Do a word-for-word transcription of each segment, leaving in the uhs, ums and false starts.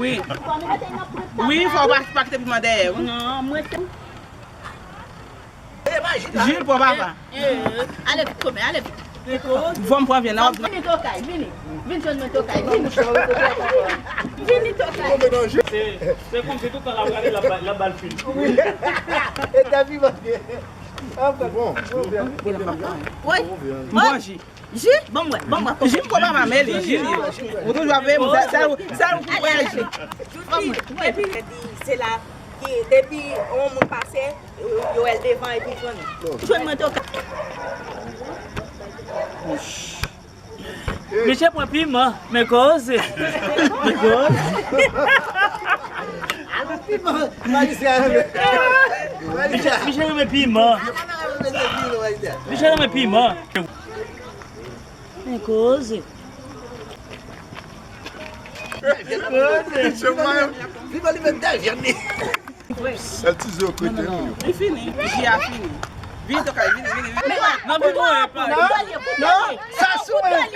Wi. Wi, fò w pa, pa kite piman dèyè, wi. Non, mwen te Jil, pran papa. Ale vit, kòmè, ale vit. Fò m pran vyann nan. Vini tokay, vini. Vin jwenn mwen tokay, vini. Vini tokay. Se, se kòmsi tout tan l ap gade, l ap ba l fil. E ta pi manke. Bon. Woy. Bon, ji. Ji? Bon, mwen, bon, mwen. Ji, m pran papa, men li, ji li. Ou toujou ap veye m, sa, sa, sa, ou pou wè ji. Epi, se la, depi yon moun pase, yo, yo wè l devan, epi jwenn. Jwenn mwen tokay. Michel pran piman, men koze. Men koze. Piman, majistra renmen. Michel, Michel renmen piman. Michel renmen piman. Men koze. Men koze. Piman li menm ta vyann li. Èl ti zo yo krete yo. Li fini. Ji a fini. Vini, Tokay, vini, vini, vini. Non, vini, non, non, non, sa sou mwen.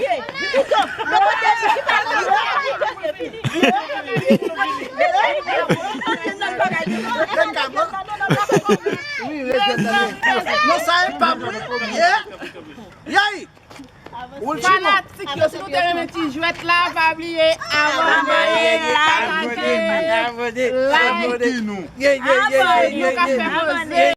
Non, sa e pa mwen. Yeah. Yay! Fanatik yo, si nou te renmen ti jwèt la, pa bliye abòne, pataje, like. Nou ka fè koze.